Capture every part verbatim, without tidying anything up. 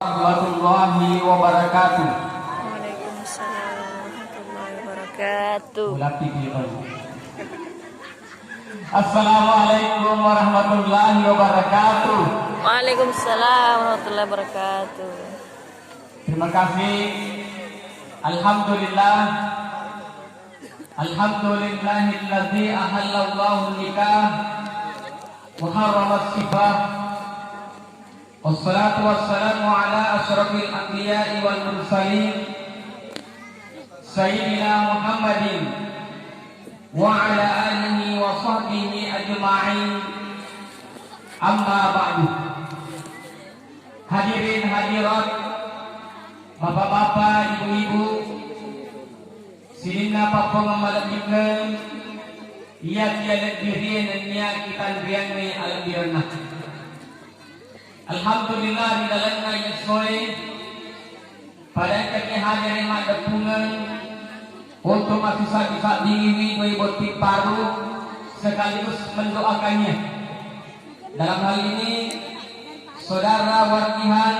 Warahmatullahi wabarakatuh. Waalaikumsalam warahmatullahi wabarakatuh. Ulappi dia baru. Assalamualaikum warahmatullahi wabarakatuh. Waalaikumsalam warahmatullahi wabarakatuh. Terima kasih. Alhamdulillah. Alhamdulillahilladzi ahallallahu nikah wa harramas sifah. Wassalatu wassalamu ala asyrafil anbiya'i wal mursalin, Sayyidina Muhammadin wa ala alihi wa sahbihi ajma'in. Amma ba'du. Hadirin hadirat, bapak-bapak, ibu-ibu, sininna pappongemmalebbikkeng, iya kialebbiriye nennia kitanriangnge alebbirenna. Alhamdulillah, ri lalenna yessoe, pada engkaki hadere maddeppungeng untuk masisabbi-sabbingiwi doi botting paru sekaligus mendoakannya. Dalam hal ini, Saudara Wardihan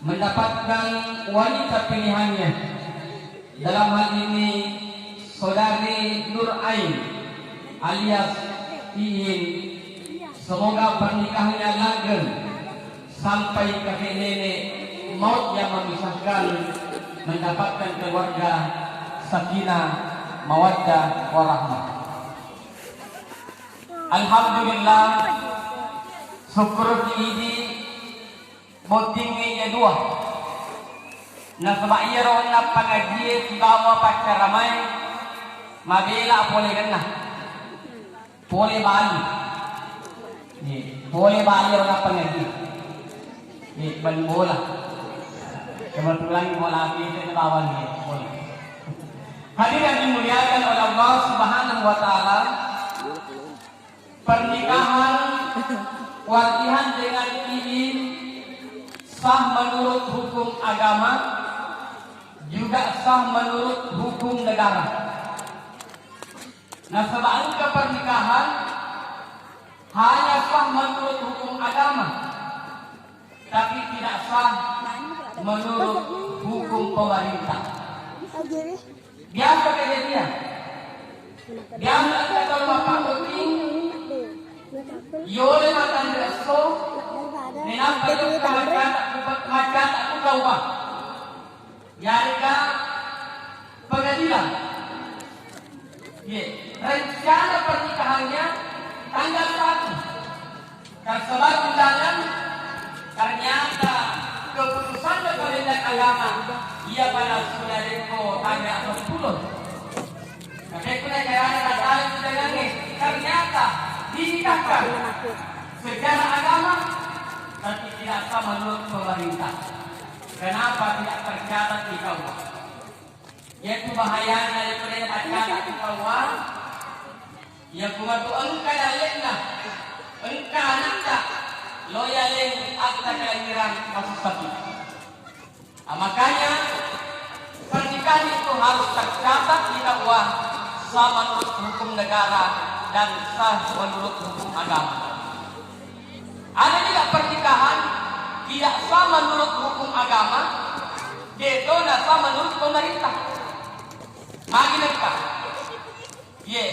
mendapatkan wanita pilihannya. Dalam hal ini, Saudari Nur Ain alias Iin. Semoga pernikahannya langgeng sampai kakek nenek maut yang memisahkan, mendapatkan keluarga sakinah, mawaddah, warahmah. Alhamdulillah, sukkuruki idi bottingnge iya dua. Nasaba iyaro onna pangajie sibawa paccaramae mabela pole genna. Pole bali. Ye, pole bali ro nappa ngaji. Ye, bali bola. Kebetulan bola kita ini lawan ye, pole. Hadirin yang dimuliakan oleh Allah Subhanahu wa Ta'ala, pernikahan Wardihan dengan Iin sah menurut hukum agama, juga sah menurut hukum negara. Nasaba engka pernikahan hanya sah menurut hukum agama, tapi tidak sah menurut hukum pemerintah. Biasa kejadian. Biasa engka tau mappabotting, yole matanre esso, menappa jokka maccata, maccata ku kauwa. Yarega pengadilan. Ye, rencana pernikahannya tanggal satu. Tersebar undangan, ternyata keputusan Kementerian Agama, iya pada sudah deko tanggal sepuluh. Tapi kuna caranya datang undangannya, ternyata dinikahkan secara agama, tapi tidak sama menurut pemerintah. Kenapa tidak tercatat di kauwa? Yaitu bahayana daripada taccatat ku kauwa, iya kumatu engka dalle'na, engka anakta, lo yaleng akta kelahiran masussaki. Ah, makanya pernikahan itu harus tercatat di kauwa sah menurut hukum negara dan sah menurut hukum agama. Ada juga pernikahan tidak sah menurut hukum agama, de'to nasah menurut pemerintah. Magi nengka? Ye,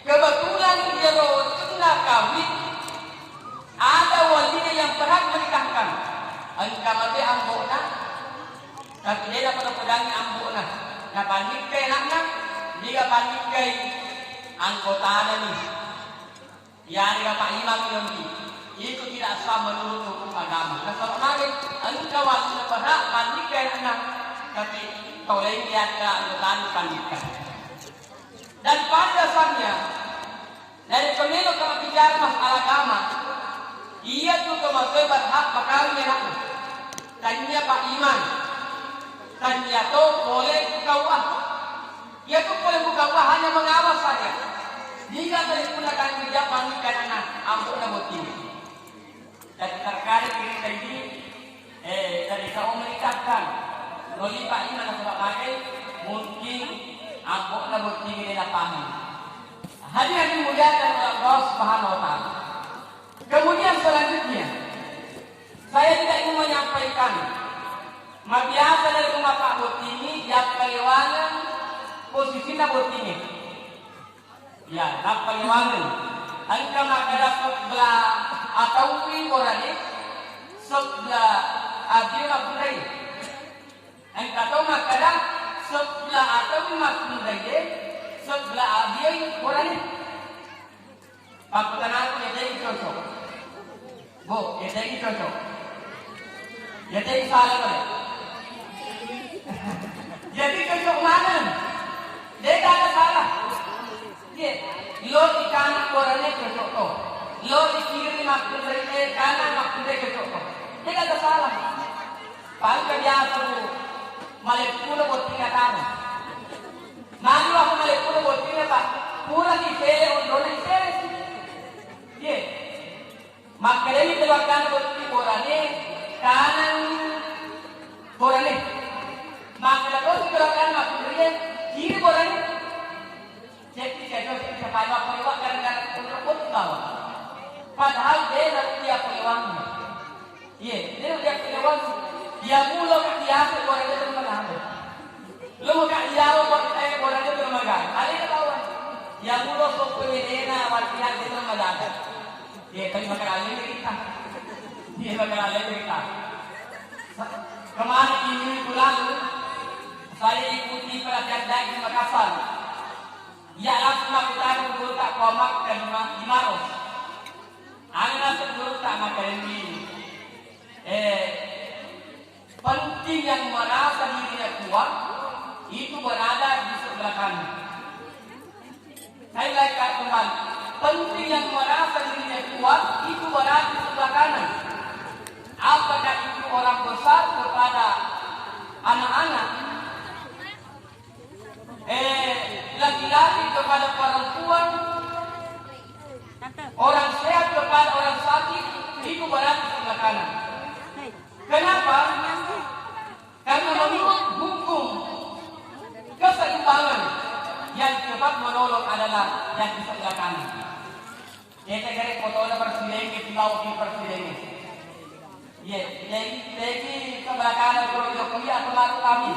kebetulan iyaro tenna kawin, ada walinya yang berhak menikahkan. Engka mate ambo'na, tapi de napada-padangi ambo'na. Napannikkai anakna, niga pannikkai anggotana ni. Iyarega Pak Imam Yonti, itu tidak sah menurut hukum agama. Nasaba magi engka wali berhak mannikkai anakna, tapi tau laing diatta anggotana pannikkai. Dan pada dasarnya, dari pemelo kalau bicara masalah agama, iya tu kemasoi berhak bakawin anakna. Tania Pak Imam, tania to pole kauwa. Iya tu pole kauwa hanya mengawas saja. Niga tadi pun akan kerja pannikkan anak, ambo'na botting. Dan terkait cerita ini, eh, dari kaum menikahkan. Loli Pak Imam nasaba magi mungkin ambo'na botting de napaham. Hadirin dimuliakan oleh Allah Subhanahu wa Ta'ala. Kemudian selanjutnya, saya tidak ingin menyampaikan Mabiasa narekko mappabbottingi, yappalewangeng posisinna bottingnge. Ya, nappalewangeng. Engka makkeda sebelah ataui borane, sebelah adie mappunrai. Engka to makkeda sebelah ataui mappunrai, sebelah adie borane. Pakkutanangku, iya tegi cocok? Bu, iya tegi cocok? Iya tegi salah pale? Jadi cocok maneng. De'gaga salah. Iya. Lo di kanan borane cocok to. Lo di kiri makkunrai, eh, kanan makkunrai cocok to. De'gaga salah. Pangka biasa, Bu. Maleppulo botting atana. Magi wako maleppulo bottinna, Pak? Purani pele onrona isere. Ye. Makkedani tebakkana botting borane, kanan borane. Makkeda tosi tebakkana makkunrie, kiri borane. Cekki cekki cekki, apa gara-gara onro botting bawang. Padahal de na iya polewang. Iye, de na iya polewang. Iya mulo ka biasa borane terus mengalir. Lo maka iya lo buat saya borane terus mengalir. Ada yang tahu? Iya mulo sok pemedena warga de terus mengalir. Iye, tapi maka lain cerita. Iye, maka lain cerita. Kemarin ini bulan saya ikuti pelatihan dai di Makassar. Iya, langsung aku tanya guru tak komak ke lima, lima ros. Anu naseng gurutta makkedani, eh, penting yang merasa dirinya kuat itu berada di sebelah kanan. Saya ulangi kembali, penting yang merasa dirinya kuat itu berada di sebelah kanan. Apakah itu orang besar kepada anak-anak? Eh, laki-laki kepada perempuan, orang sehat kepada orang sakit, itu berarti sebelah kanan. Kenapa? Karena menurut hukum keseimbangan, yang cepat menolong adalah yang di sebelah kanan. Kita gare fotona persidengnge, sibawa ki persidengnge. Iya, jadi, jadi sebelah kanan kalau dia kuliah atau baru kami.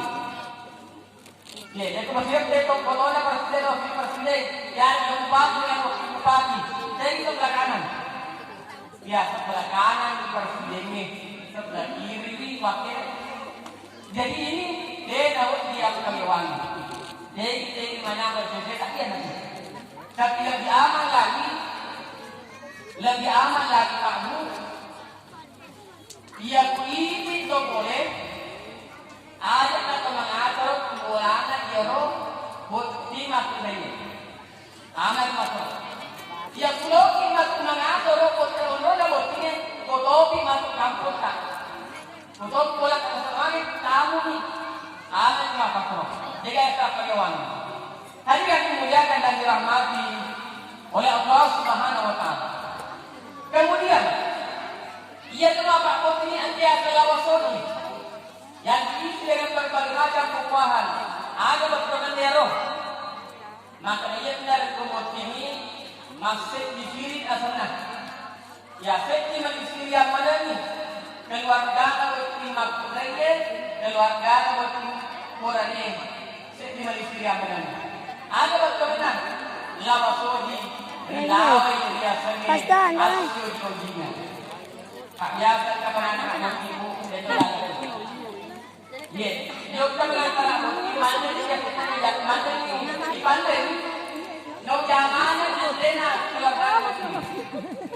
Ye, itu maksudnya, dia tu fotonya presiden, wakil presiden, yang bupati, yang wakil bupati. Jadi sebelah kanan. Ya, sebelah kanan di presiden ini, sebelah kiri di wakil. Jadi ini, dia tahu dia kemewahan. Jadi, jadi mana berbeda dia nanti. Tapi lebih aman lagi, lebih aman lagi, Pak Bu, iya ku ipi to pole, aja' na to mangatoro ku bolana iyaro botting makkunraiye. Ana' ri mato. Iya ku loki makku mangatoro ko onrona bottingnge, ko topi masuk kampotta. Ko topi bola ka masuk magi, tamuni. Ana' ri mato. Jaga etta pakewangi. Hadirin yang dimuliakan dan dirahmati oleh Allah Subhanahu wa Ta'ala. Kemudian, iya tu mappabbottingi engka yaseng lawasoni. Yang diisi dengan berbagai macam buah-buahan. Aga bettuanna iyaro? Maka iya tu narekko bottingi, masseddi siri asenna. Ya, seddi mani siriang manenni keluargana botting makkunraiye, keluargana botting borane, seddi mani siriang manenni. Aga bettuanna? Lawasoni rilawai riasengnge assio-sionjinga. Ka biasa ka manana anak ibu, deto lalo. Ye, jokka melantara botting manenni, ya, manenni, ipanreng. No jamana dena keluarga.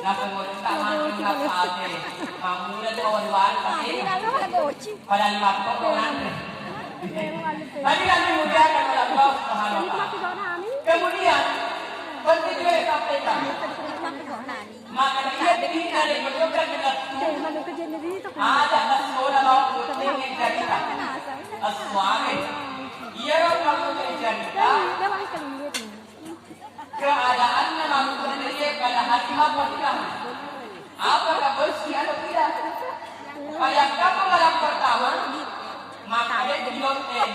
Naseng botting tak maneng, naseng ate. Mamula tu wari-wari, tapi pada lima puluh orang. Tapi nanti mulia kan Allah Subhanahu wa Ta'ala. Kemudian, penting juga disampaikan. Maka dia tidak diperlukan dengan tu. Ada sekolah mau penting cerita. Aswame. Iya, mau cerita. Keadaanna makkunraiye pada hari apa tidak? Apakah bersih atau tidak? Pada kamu malam pertama, maka dia bilang, eh,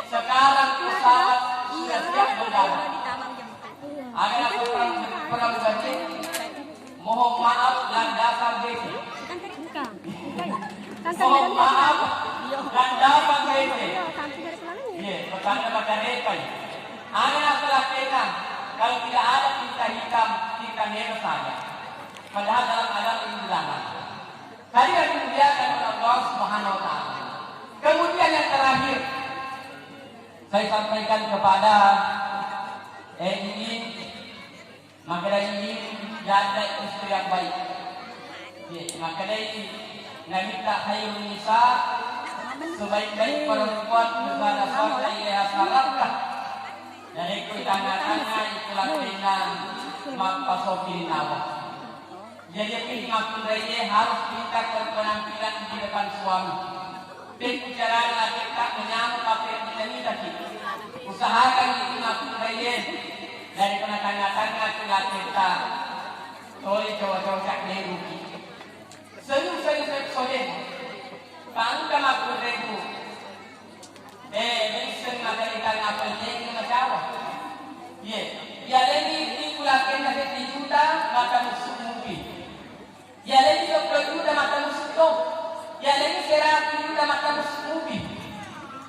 sekarang pesawat sudah siap mendarat. Ada apa perang, perang berarti? Mohon maaf, landasan besi. Mohon maaf, Gandapang kete. Iya, petanda makarepai. Aneh apa lakena? Kalau tidak ada tinta hitam, tinta merah saja. Padahal dalam agama ini dilarang. Hadirin dimuliakan oleh Allah Subhanahu wa Ta'ala. Kemudian yang terakhir, saya sampaikan kepada eh, ini Makkedai, janda istri yang baik. Ye, makkedai Nabitta khairun nisa, sebaik-baik perempuan, man sadaqta ilaiha sarratka. Narekko itangnga-tangnga iku lakkena mappasoki nawa. Jadi, makkunraiye harus tingkatkan penampilan di depan suami. Pekku carana laketta menyameng papperimita-mitaki. Usahakan itu makkunraiye dari penatanga-tanga laketta. Tole coba-coba cak neruki. Selu-selu sole. Pangka makkunraiku. Eh, misseng makarita ngapel tegi macawa. Ye, yalengi tiku lakkenna setti juta mata musu mupi. Yaleni seppulo juta mata musu to. Yaleni seratu juta mata musu mupi.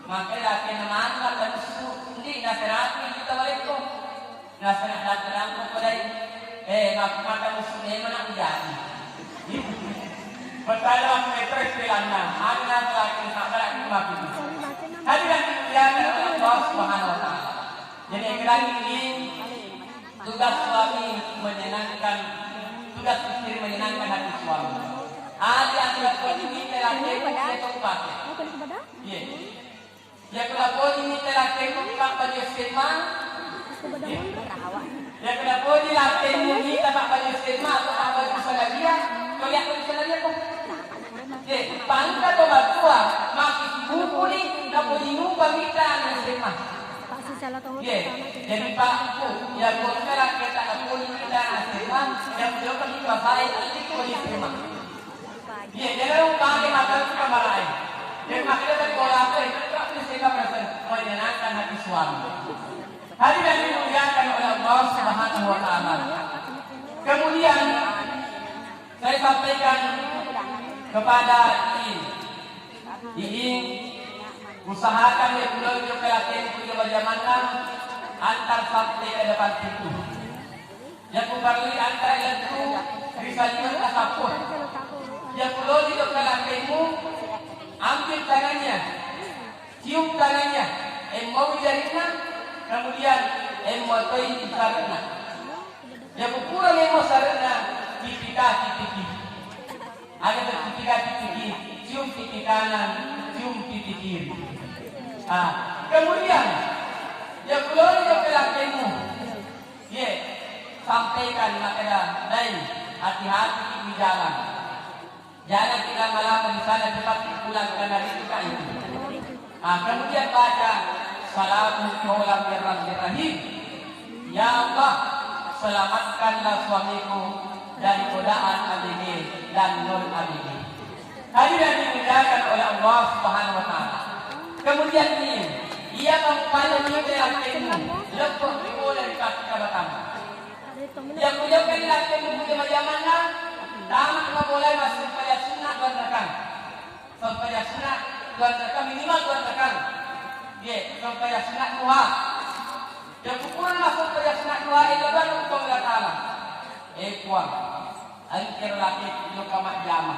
Maka lakena manu mata musu ndi na seratu juta walekko. Na sena daterang ko kodai. Eh, mak-, mata musu memang nak jadi. Betala aku metro istilanna. Anu na terakhir sabar aku mati. Hadirin dimuliakan oleh Allah Subhanahu wa Ta'ala. Jadi, yang lagi ini tugas suami menyenangkan, tugas istri menyenangkan hati suami. Ada yang tidak perlu diminta lagi, dia tahu pakai. Iya. Ya, kalau boleh diminta lagi, Pak, baju S M A. Ya, kalau boleh lagi, minta, Pak, baju S M A atau, Pak, baju Sanawiyah. Kau lihat baju Sanawiyah, kok? Ye, pangka to matua, maki sibukuni, napoji mupa mita na S M A. Ye, jadi Pak, Bu, ya, kok kira kita napoji mita na S M A, yang jauh kami bapak itu di S M A. Ye, jadi orang pakai mata itu kamar lain. Jadi makanya saya pola apa itu, tapi saya nggak merasa menyenangkan hati suami. Hadirin dimuliakan oleh Allah Subhanahu wa Ta'ala. Kemudian, saya sampaikan kepada Iin. Iin, usahakan ya pulau jokka lakeng punya bajamanna antar sampai ke depan pintu. Ya kuparli antar itu risaliman asapun. Ya pulau jokka lakengmu, ambil tangannya. Cium tangannya, emmau jarinna, kemudian emmau toi sare'na. Ya pura memmo sare'na, tipika tipiki. Ada tipika tipiki, cium pipi kanan, cium pipi kiri. Ah, kemudian ya puloni jokka lakengmu. Ye, sampaikan makkeda, dai, hati-hati di jalan. Jangan kita lama-lama di sana, cepat pulang karena rindu itu. Ah, kemudian baca, "Salamun qaulan mir rabbir rahim." Ya Allah, selamatkanlah suamiku dari godaan A B G dan non A B G. Hadirin yang dimuliakan oleh Allah Subhanahu wa Ta'ala. Kemudian ini, ia mempalami lelaki, lepas bola di kaki kabatama. Yang kujauhkan lelaki itu punya jamanna, tamat mabolai masuk pada sunnah dua rakang. Sempajang sunat dua rakang, minimal dua rakang. Ye, sempajang sunat duha. Ya, kukurang masuk sempajang sunat duha, ila dua untuk Allah Ta'ala. Eh, Puang, engkero laki jokka majjama.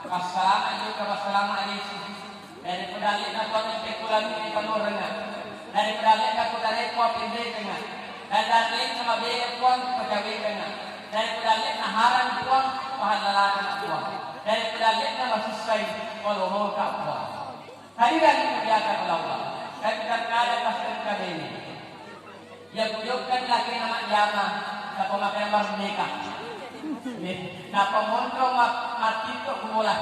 Assalama jokka, assalama alaikum. Daripada alena Puang engke kulami di panorenga. Daripada alena kutare Puang pendekenga. Daripada alena mabele Puang pacawekenga. Daripada alena haram Puang pahalalakenga Puang. Daripada alena masussai palomoka Puang. Hadirin dimuliakan oleh Allah. Tapi terkadang pas engka bene. Iya, kujokka lakena majjama, nappa makkeda mardeka. Nappa monro ma-, ma-TikTok bola.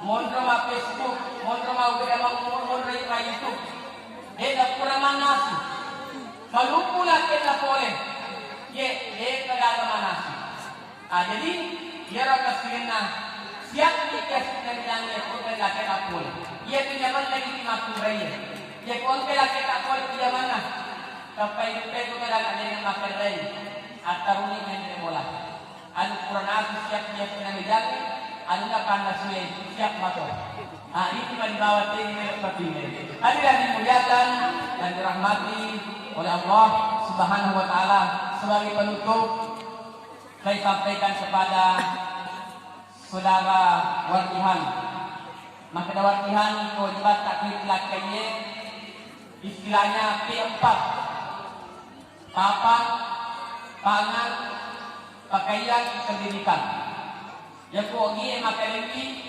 Monro ma-Facebook, monro ma-, monro ma-YouTube. De' pura mannasu. Malumpu lakena pole. Ye, de' gaga mannasu. Ah, jadi, iyaro akkassilenna, siap ni kiasukna bilangnge pura lakena pole. Iya tu nyamanna di makkunraie. Iya ko engka laketa pole tu jamanna. Tappai duppe tu kadang ada yang makerrei. Attaruni main bola. Anu pura nasu siap dia senang jalan, anu na panna sue siap mato. Ah, itu mari Selawat ini, tapi ini. Hadirin yang dimuliakan dan dirahmati oleh Allah Subhanahu wa Ta'ala, sebagai penutup, saya sampaikan kepada Saudara Wardihan. Makkeda Wardihan, kewajiban takdir lakaiye istilahnya P empat. Papan, pangan, pakaian, pendidikan. Yako ogie makalewi,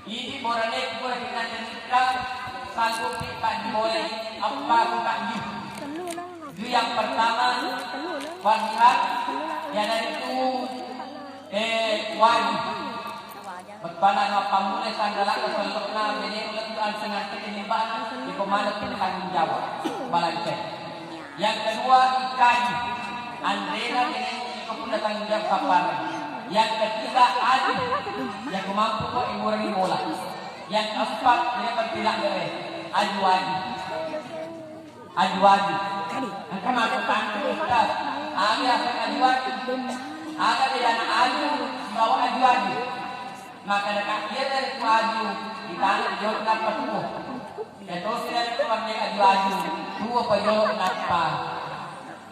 idi borane pura kita nikah, sanggup kita diboleh apa kita. Itu yang pertama, Wardihan, yang dari itu, eh, wajib. Bettuanna mappammulai sanggalakna sellokna, bene lettu ansengati limbana, iko maneng tanggung jawab. Balanceng. Yang kedua, ikaji. Anrena bene iko punna tanggung jawab sapparenna. Yang ketiga, aju. Yako mampu ko iburangi bola. Yang keempat, ini penting lagi, eh. Aju-aju. Aju-aju. Engka makkutana Ustaz, aga aseng aju-aju? Aga de' ana aju sibawa aju-aju? Makkeda ka iya dari ku aju, ditana jolo nappa tuo. Iya tosi dari ku aju-aju, tuo pa jolo nappa.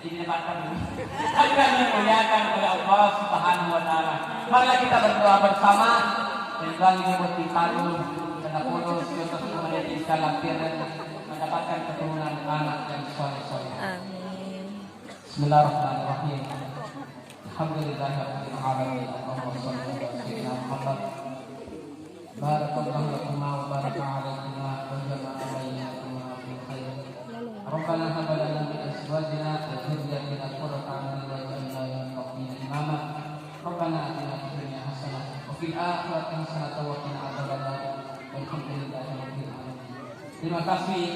Jadi nappa tuo. Hadirin yang dimuliakan oleh Allah Subhanahu wa Ta'ala. Marilah kita berdoa bersama. Dan doa ini buat kita dulu. Karena bodoh, kita semua dari kita lampir. Mendapatkan keturunan anak yang soleh-soleh. Amin. Bismillahirrahmanirrahim. Alhamdulillahirabbil alamin. Allahumma shalli ala sayyidina Muhammad. Barakallahu lakuma wa baraka alaikuma wa jama'a bainakuma bil khair. Rabbana hab lana min azwajina wa dzurriyyatina qurrata a'yunin waj'alna lil muttaqina imama. Rabbana atina fid dunya hasanah wa fil akhirati hasanah wa qina adzabannar. Walhamdulillahi rabbil alamin. Terima kasih.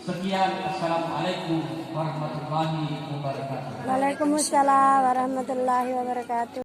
Sekian. Assalamualaikum warahmatullahi wabarakatuh. Waalaikumsalam warahmatullahi wabarakatuh.